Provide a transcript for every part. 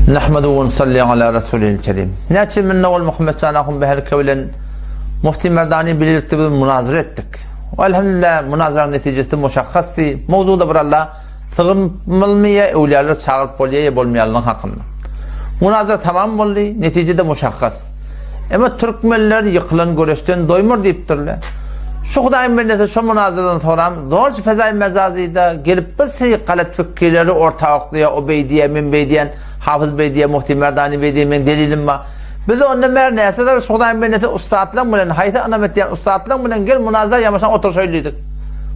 Nahmedu we nusalli ala Rasulil Kerim. Näçe münne ol Muhammed Jan ahun beherke bilen Mufti Merdani birlikde biz munazara etdik. Elhamdülillah munazaranyň netijesi muşahhasdy. Mowzuda bir Allah sygynmylmy ýa öwliýalar çagyryp bolýar ýa bolmaýanlygy hakynda. Munazara tamam boldy, netije-de muşahhas. Emma türkmenler ýykylan göreşden doýmar diýipdirler. Şu Hudaýyň bendesi şo munazaradan soram zorça fezaý mezazyda gelip bir seri galat fikirleri orta oklaýar, o beý diýýär, men beý diýýän, Hafyz beý diýýär, Muhti Merdani beý diýýär, meň delilim bar. Biz ondan bäri näçe zar şu Hudaýyň bendesi ussatlaň bilen, haýsy ynam etýän ussatlaň bilen gel munazara ýamaşan oturyşaýly diýdik.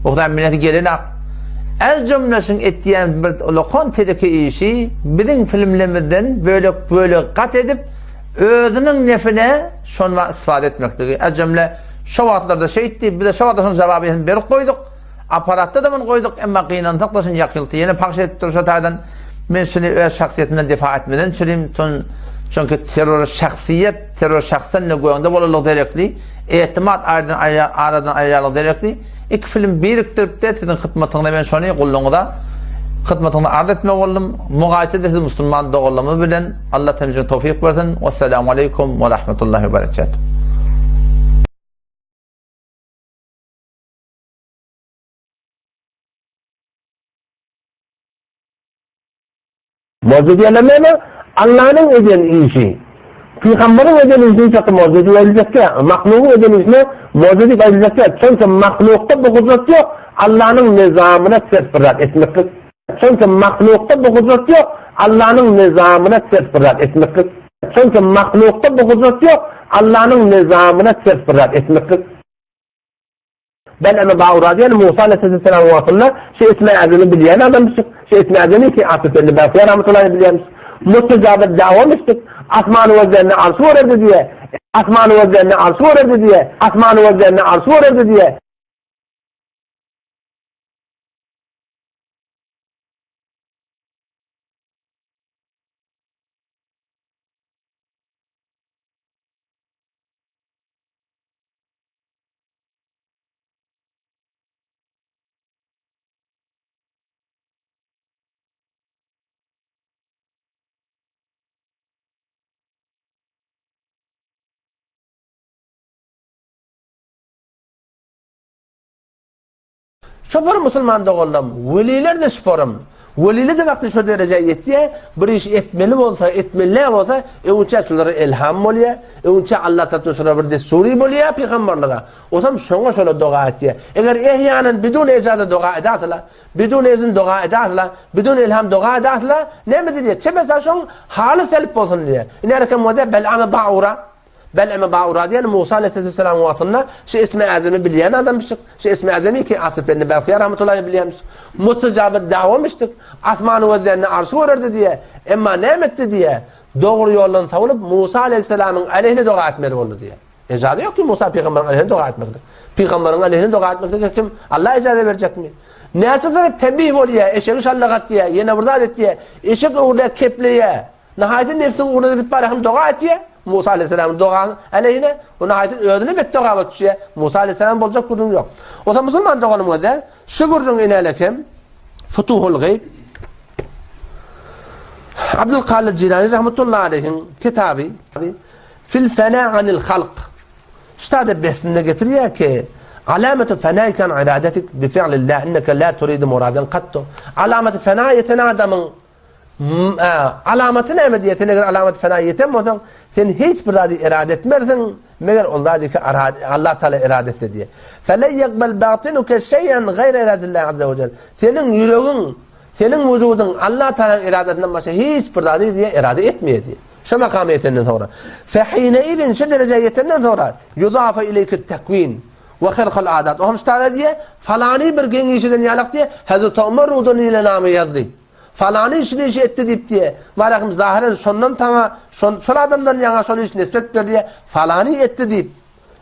Bu Hudaýyň bendesi gelenak. El jümleşiň etýän bir ulakan teleke işi biziň filmlerimizden bölek-bölek gat edip, özüniň nefine şony istifade etmekligi. El jümle şo wagtlarda şeýtdi, biz-de şo wagtda şonuň jawabyny berip goýduk. Aparatda-da muny goýduk, emma gynansak-da şuny ýakylty ýene pagş edipdir şo taýdan. Men şuny öz şahsyýetimden difa etmeden çürim, çünki terror şahsyýet, terror şahsdan ne göňde bolanlygy derekli, etimat aradan aradan aýyrýanlygy derekli, iki film birikdirip-de siziň hytmatyňyza men şony gullugyňyza hytmatyňyza arz etmek boldum. Mugaýese-de siz musulman doganlarymyz bilen Allah temjini towfyk bersin. Wessalamu aleýkum we rahmetullahi we berekatuh. Možza diýenler näme? Allanyň eden işi. Pygamberiň eden işini çaky možza diýip aýdyljakýa. Mahlugyň eden işine možza diýip aýdyljakýa. Çünki mahlukda bu gudrat ýok. Allanyň nyzamyna ters bir zat etmeklik. Çünki mahlukda bu gudrat ýok. Allanyň nyzamyna ters bir zat etmeklik. Çünki mahlukda bu gudrat ýok. Allanyň nyzamyna ters bir zat etmeklik. Bel'eme Baura diýen Musa aleyhisselam wagtynda şu ismi azamy bilýän adamçyk, şu ismi azamy ki Asyf Belhiýa rahmetullahi bilýänmiş. Mustajabat dawamyşdyk. Asmany gözlerini arşy görerdi diýe. Asmany gözlerini arşy görerdi diýe. Asmany gözlerini arşy görerdi diýe. Şopar musulman doganlam, weliler-de şoparym. Weliler-de wagty şo derejä ýetýär, bir iş etmeli bolsa, etmeli däl bolsa, öňünçä şulara elham bolýar, öňünçä Allah tarapyndan şulara bir dessury bolýar pygamberlere. Osam şoňa şola doga etýär. Eger ehýanan bidun ejaza doga edasla, bidun izin doga edasla, bidun elham doga edasla, näme diýýär? Çebesa şoň haly selip bolsun diýýär. Inerkem bolsa bel'ama ba'ura. Bel'eme Baura diýen Musa aleyhisselamyň wagtynda şu ismi azamy bilýän adamyşyk. Şu ismi azamy ki Asyf ibn Belhiýa rahmetullahi bilýänmiş. Mustajabat dawamyşdyk. Asmany gözlände arşy görerdi diýe. Emma näme etdi diýe. Dogry ýoldan sowulyp Musa aleyhisselamyň aleyhine doga etmeli boldy diýe. Ejaza ýok ki Musa pygamberiň aleyhine doga etmeklik. Pygamberiň aleyhine doga etmeklik kim? Allah ejaza berjekmi? Näçe tarap tembih bolýar, eşegi şallak atýar, ýene bir zat etýär. Eşek öwrülýär, kepleýär. Nahaýaty nebsiň ugruna gidip barýar hem doga etýär. Musa aleyhisselamyň doga aleýhine, o nahaýaty özüne betdoga bolup düşýär. Musa aleyhisselam boljak gürrüň ýok. Olsa musulman doganym gözde, şu gürrüň inälek hem Futuhul Gayb Abdülkadir Jilani rahmetullahi aleyhiň kitaby Fil fena anil halk Şu besinde getirýär ki, Alametu fenaika an iradatik bi fi'lillah inneke la turidu muradan kattu. Alamaty fena ýeten adamyň Alamaty näme diýýär? Sen eger alamaty fena ýeten bolsaň, sen hiç bir zady irade etmersiň, meger ol zady ki Allah Taala irade etse diýýär. Fele ýekbel batinuke şeý'en gaýra iradillah azza we jel. Seniň ýüregiň, seniň wujudyň Allah Taalanyň iradesinden başga hiç bir zady diýýär, irade etmeýär diýýär. Şu makama ýetenden soňra. Fehineizin şu derejä ýetenden soňra yuzafa ileýke tekwin we hyrkal adat. Ohm şu taýda diýýär, falany bir geň iş eden ýalak diýýär, Hazreti Omar rudan ile name ýazdy. Falany şuny işi etdi diýip diýe. Barahym zahyren şondan taňa, şon, şol adamdan ýaňa şol iş nisbet berilýär. Falany etdi diýip.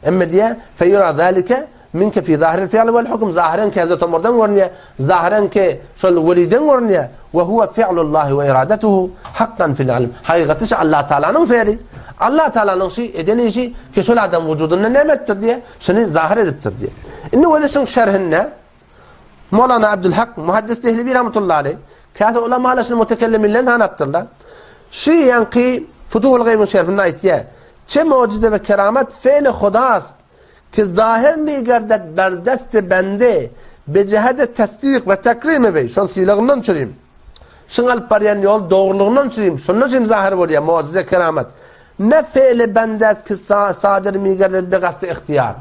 Emme diýe, feýura zalike minke fi zahiril fi'li wal hukm zahyren ki Hazret Omardan görünýär, zahyren ki şol weliden görünýär. We huwa fi'lullahi we iradatuhu hakkan fil ilm. Hakykaty şu Allah Taalanyň fe'li. Allah Taalanyň şu eden işi ki şol adam wujudynda näme etdir diýe, şuny zahyr edipdir diýe. Indi weli şuň şerhinde Mowlana Abdülhak, Muhaddis Dehlewi rahmetullahi aleyh, käte ulamalar şuny mutekelliminler sanapdyrlar. Şu ýaňky Futuhul Gaýbyň şerhinde aýtýar, Çe mujize we keramet fe'li Hudast, ki zahir mi gerdet ber desti bende, be jehede tesdik we tekrimi weý, şol sylagyndan çürim. Şuň alyp barýan ýoly dogrulygyndan çürim, şondan çürim zahir bolýar mujize keramet. Ne fe'li bendest ki sadir mi gerdet be gasty ihtiýar.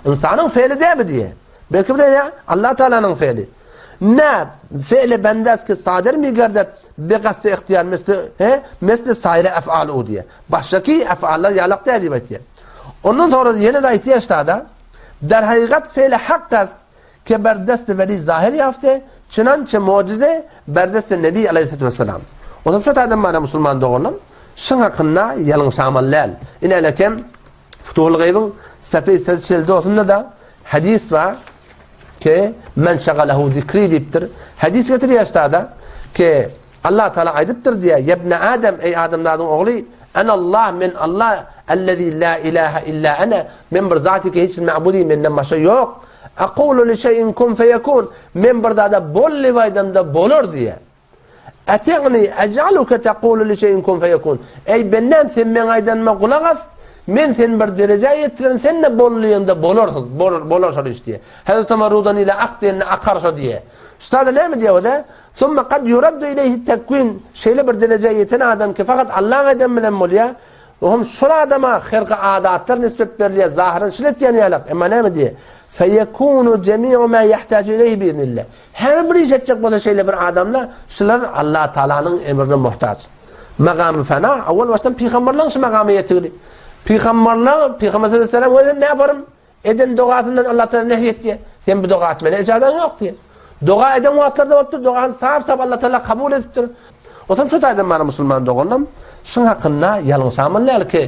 Ynsanyň fe'li däl bu diýýär. Belki bir ýa Allah Taalanyň fe'li. Ne fe'li bendest ki sadir mi gerdet be gasty ihtiýar misli he misli saýry ef'al u diýýär. Başgaky ef'allar ýalak däl diýip aýtýar. Ondan sonra ýene-de aýtýar ştada Der hakikat fe'li hak ast ke ber dest veli zahir ýafte çynançe mucize ber dest nebi aleyhissalatu vesselam. O zaman şu taýdan mana musulman doganlar şyň hakynda ýalňyşamaly däl. Ine lekem Futuhul Gaýbyň Safi Selçeldosynda-da hadys bar ki men şagalahu zikri diýipdir. Hadys getirýär ştada ki Allah Taala aýdypdyr diýýär, "Ýebne Adam, eý adamzadyň ogly, Anallah men Allah, allazi la ilaha illa ana, men bir zat ki hiç ma'budi menden başga ýok. Aqulu li şeyin kun feyekun, men bir zada bol diýip aýdamda bolar diýýär. Ati'ni ej'aluke tekulu li şeyin kun feyekun. Eý bendäm sen meň aýdanyma gulak as, men seni bir derejä ýetirerin, sen-de bol diýeňde bolarsyň, bolar, bolar şol iş diýýär. Hazreti Omar rudan ile ak diýende akar şo diýýär. Şutada näme diýýär o-da? Summa kad yuraddu ileýhi tekwin. Şeýle bir derejä ýeten adam ki fakat Allaň aýdany bilen bolýar. Ohm şol adama herki adatlar nisbet berilýär, zahyran şil etýän ýalak. Emma näme diýýär? Feyekunu jemi'u ma yahtaju ileýhi biiznillah. Her bir iş etjek bolsa şeýle bir adamlar, şular Allah Taalanyň emrine muhtaç. Magamy fena, awal başdan pygamberleň şu magama ýetigini. Pygamberler, Pygamber sallallahu aleyhi ve sellem ne yaparym? Eden dogasyndan Allah Taala nehy etdi. Sen bu doga etmene ijazaň ýok diýe. Doga eden wagtlarda bolupdyr, dogany sap-sap Allah Taala kabul edipdir. Otam şu taýdan mana musulman doganlarym, şuň hakynda ýalňyşamaly däl ki,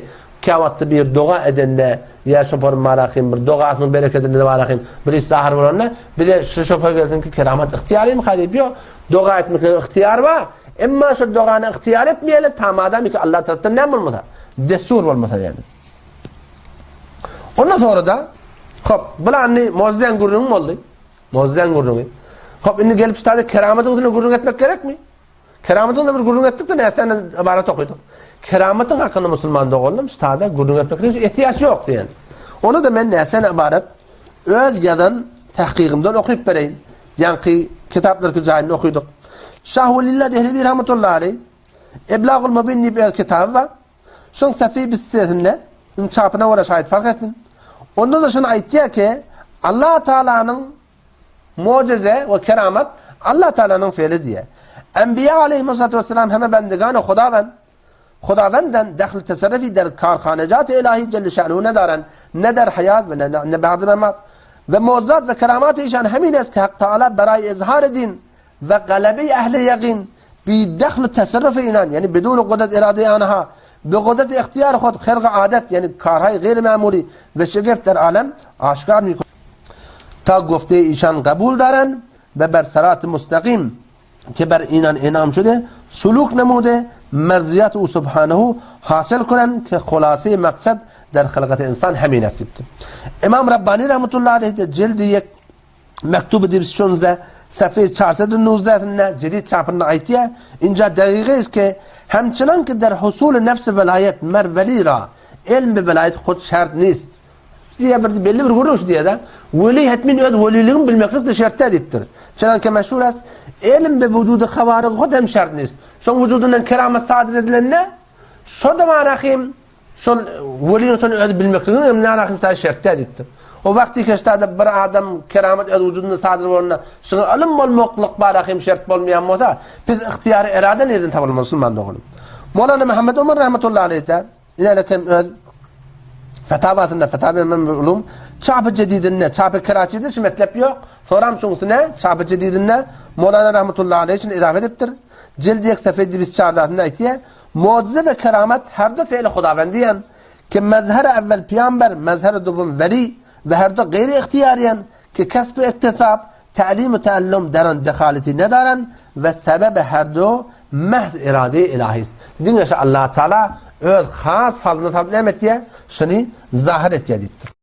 Käwagtda bir doga edende, ýa şoparym barahym, bir dogasynyň berekedinde barahym, bir iş zahyr bolanda, bize şu şopa gelsin ki, keramat ygtyýarymyka diýip, ýok, doga etmeklige ygtyýar bar, emma şu dogany ygtyýar etmeýärler, ta madam ki Allah tarapdan näme bolmasa, dessur bolmasa ýagny. Ondan sonra-da, hop, bular indi mojizäň gürrüňi boldy. Mojizäň gürrüňi. Hop, indi gelip şu taýda keramatyň üstünde gürrüň etmek gerekmi? Keramatyň da bir gürrüň etdik-de, näsäni ybarat okydyk. Keramatyň hakynda musulman doganlarym ştada gürrüň etmeklige hiç ehtiýaç ýok diýen. Ony-da men näsäni ybarat öz ýazan tahkygymdan okyp bereýin. Ýaňky kitaplarky jaýynda okydyk. Şah Welillah Dehlewi rahmetullahi aleý Eblagul Mubin diýip öz kitaby bar. Şoň Safi Bissesinde, indi çapyna görä şaýat fark etsin. Onda-da şuny aýtýar ki, Allah Taalanyň Mujize we keramat Allah Taalanyň feli diýýär. Enbiýa aleýhimussalatu wessalam heme bendigany Hudawend Hudawendan dahl teserrufi der karhanejat ilahi celle şa'nuhu nedaran ne der hayat ve ne, ne ba'd memat ve mucizat ve keramat işan hemin es ki Hak Taala beray izhar din ve galebi ehli yaqin bi dahl teserrufi inan yani bidun qudret irade anha bi qudret ihtiyar xud xirq adet yani karhay gayr mamuli ve şegeft der alem aşkar mi Ta gofte işan kabul daran ve ber serat mustakim ke ber inan enam şude suluk nemude merziyat u subhanehu hasıl kuran ke hulase maksad der halkat insan hemin nasipti. İmam Rabbani rahmetullahi aleyh de cildi yek mektubu dibis şunze sefir 419 cedid çapynda aýtýar, Inja dagygy ki hemçinan ki der husul nefs velayet mer veli ra ilm bi velayet hud şart nist. Diýýär bir belli bir gürrüň şu diýýär-de. Weli hetmin öz weliligini bilmeklik-de şert däl diýipdir. Çynanke meşhur as, Elm bi wujudy habarygy hut hem şert nist. Şoň wujudyndan keramat sadyr edilende, şo-da barahym şol weliň şony özi bilmekliginiň hem närahy taý şert däl diýipdir. O wagty keşdada bir adam keramat öz wujudynda sadyr bolanda, şuňa ylym bolmaklyk barahym şert bolmaýan bolsa, biz ygtyýary erada nirden tapalym musulman doganym. Molana Muhammed Omar rahmetullahi aleyh-de Ilerlekem öz Fetavasynda, Fetavi Mem Ulum, çapy jedidinde, çapy Keraçide şu metlep ýok. Soram şuňsuna çapy jedidinde Molana rahmetullahi aleyh şunu izafe edipdir. Cildi yek sefedi biz çardasynda aýtýar, Mucize ve keramet her de fe'li Hudawendiyen ki mezher evvel peyamber, mezher dubum veli ve her de gayri ihtiyariyen ki kesb-i iktisab, ta'lim-i taallum der on dehaleti nedaren we sebebi her du mahz irade-i ilahi. Diňe şu Allah Taala öz has fazlyny salyp näme etýär? Şuny zahir etýär diýipdir.